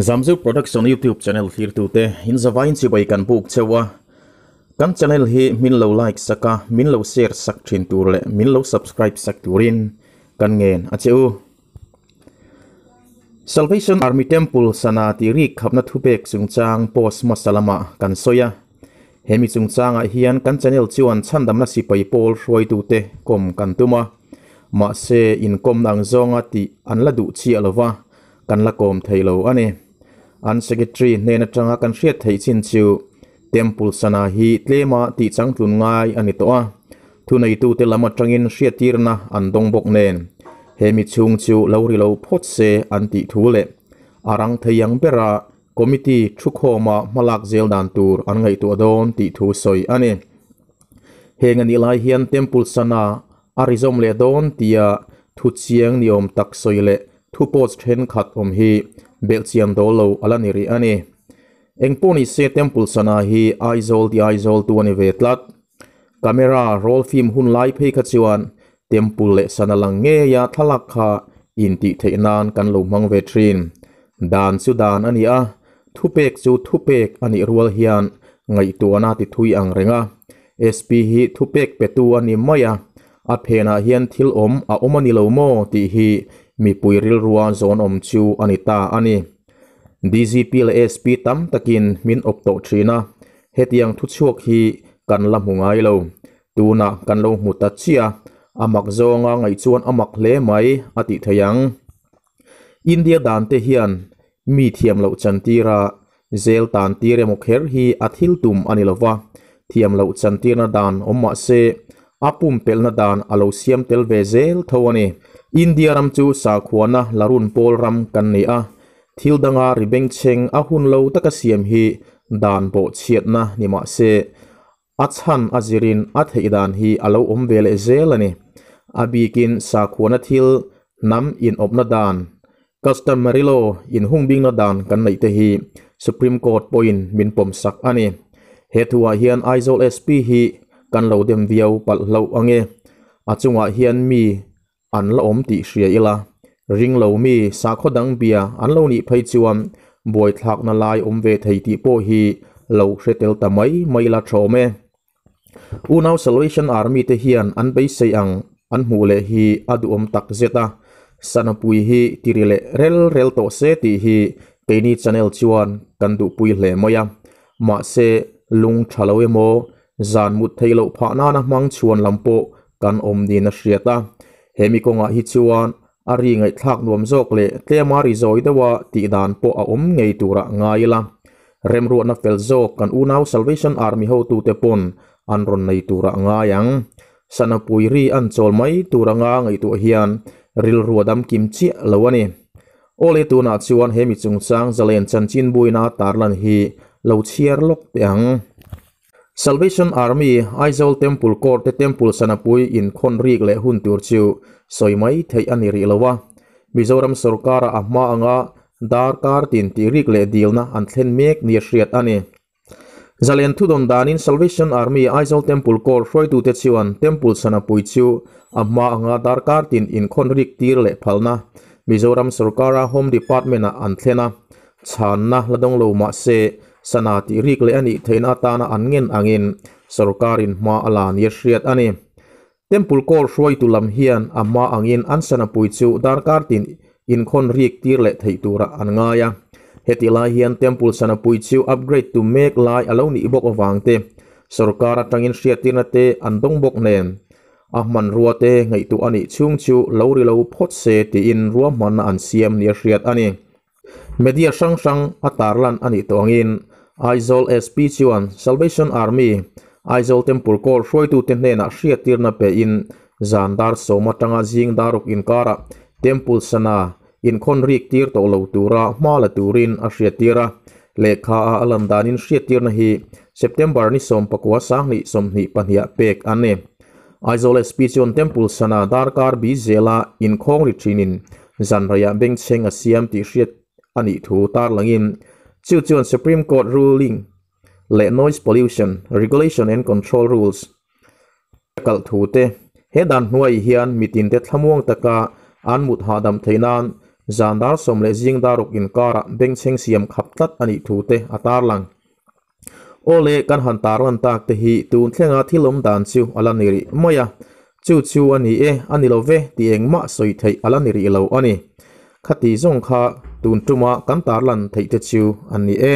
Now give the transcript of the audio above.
Zamzeu Production YouTube channel thlirtute in zavain chibai kan buk cheu a, kan channel hi min lo like sak a, min lo share sak thin tur leh min lo subscribe sak turin kan ngen a che u. Salvation Army Temple sana tih rik khapna thupek chungchang post hmasa lamah kan sawi a, hemi chungchangah hian kan channel chuan chhandamna sipai pawl hruaitute kawm kan tum a, mahse inkawmna ang zawnga tih an la duh chiah lova, kan la kawm thei lo a ni. An secretary hnen atanga kan hriat theih chin chu Temple sana hi tlema tih changtlun ngai a ni tawh a, thuneitute lam atangin hriattirna an dawng bawk nen hemi chhung chu lo ri lo phawt se an tih thu leh a rang thei ang bera committee thukhawma hmalak zel dan tur an ngaihtuah dawn tih thu sawi a ni. Heng a nih lai hian Temple sana a ri zawm leh dawn tia thu chiang ni awm tak sawi leh Thu post thenkhat awm hi belhchian dawl lo a la ni rih a ni. Engpawh ni se Temple sana hi Aizawl ti Aizawl tu a ni ve tlat. Camera roll film hun lai phei kha chuan Temple leh sana lang ngeia thlalak kha intih theih nan kan lo hmang ve thin. Dan chu dan a ni a, thupek chu thupek a nih rual hian ngaihtuahna ti thui ang reng a. SP hi thupek petu a ni mai a, A phenah hian thil awm a awm a ni lo maw tih hi mipui rilrua zawn awm chu a ni ta a ni. DGP leh SP tam takin min awp tawh thin a, hetiang thuchhuak hi kan la hmu ngai lo. Tunah kan lo hmu ta chiah a, a mak zawnga ngaih chuan a mak hle mai a tih theih ang. India dan te hian mi thiam loh chantira zel tan tir emaw kher hi a thil tum a ni lova, thiam loh chantirna dan awm mah se a pumpelhna dan a lo siam tel ve zel tho a ni. India ram chu sakhuana la run pawl ram kan ni a, thil danga ri bengchheng a hun lo taka siam hi dan bawhchhiatna ni mah se A chhan a zirin a theih dan hi a lo awm ve leh zel a ni. A bikin sakhuana thil hnam inawpna dan, customary law inhungbingna dan kan neih te hi Supreme Court pawhin min pawmsak a ni. He thuah hian Aizawl SP hi kan lo dem viau palh hlauh ang e. A chungah hian mi an la awm tih hria ila, ring lo mi sakhaw dang bia an lo nih phei chuan buaithlakna lai awm ve thei tih pawh hi lo hre tel ta mai mai ila thawm e. Unau Salvation Army te hian an beisei ang an hmuh leh hi a duhawm tak zet a, Sanapui hi tiri leh rel rel tawh se tih hi keini channel chuan kan duhpui hle mai a, mahse lung tha lo emaw zan mut theih loh phah nana hmang chhuan lam pawh kan awm niin a hriat a. Hemi kawngah hi chuan a ri ngaihthlak nuam zawk leh tlema ri zawi deuha tih dan pawh a awm ngei turah ngai ila. Remruatna fel zawk kan unau Salvation Army hotute pawn an rawn nei turah ngai ang. Sanapui ri an chawl mai tur anga ngaihtuah hian rilru a dam kim chiah lo a ni. Awle tunah chuan hemi chungchang zalen chanchin buina tarlan hi lo chhiar lawk teh ang. Salvation Army, Aizawl Temple Court te Temple Sanapui inkhawn rik leh hun tur chu sawi mai theih a ni rih lo a. Mizoram sorkara a hma anga darkar tin tih rik leh dilna an thlen mek nia hriat a ni. Zalen thudawn danin Salvation Army Aizawl Temple Court hruaitute chuan Temple Sanapui chu a hma anga darkar tin inkhawn rik tir leh phalna Mizoram sorkara Home Department-ah an thlen a. Chhanna la dawng lo mah se, sana tih rik leh a nih theihna atana an ngen angin sorkarin hma a la nia hriat a ni. Temple Court hruaitu lam hian a hma angin an sanapui chu darkar tin inkhawn rik tir leh theih turah an ngai a. Hetih lai hian Temple sanapui chu upgrade tu mek lai a lo nih bawk avang te, sorkar atangin hriattirna te an dawng bawk nen a hmanrua te ngaihtuah a nih chhung chu lo ri lo phawt se tiin ruahmanna an siam nia hriat a ni. Media hrang hrang a tarlan a nih tawh angin Aizawl SP chuan Salvation Army, Aizawl Temple Corps hruaitute hnenah hriattirna pein zan dar sawm atanga zing daruk inkarah Temple sana inkhawn rik tir tawh lo tura hma la turin a hriattir a. Lehkha a a lan danin hriattirna hi September ni 19 22 ah pek an ni. Aizawl SP chuan Temple sana darkar bi zela inkhawng ri thinin Zanreiah bengchheng a siam tih hriat a nih thu tarlangin chu chuan Supreme Court ruling leh Noise Pollution Regulation and Control Rules a kalh thu te he dan hnuai hian mitinte thlamuang taka an mut hahdam theih nan Zan dar 10 leh zing dar 6 inkarah bengchheng siam khap tlat a nih thu te a tarlang. Aw le, kan han tarlan tak te hi tun thlenga thil awm dan chu a la ni rih mai a. Chu chu a ni e, a ni lo ve tih engmah sawi theih a la ni rih lo a ni. Khati zawng kha tun tuma kan tarlan theih te chu an ni e.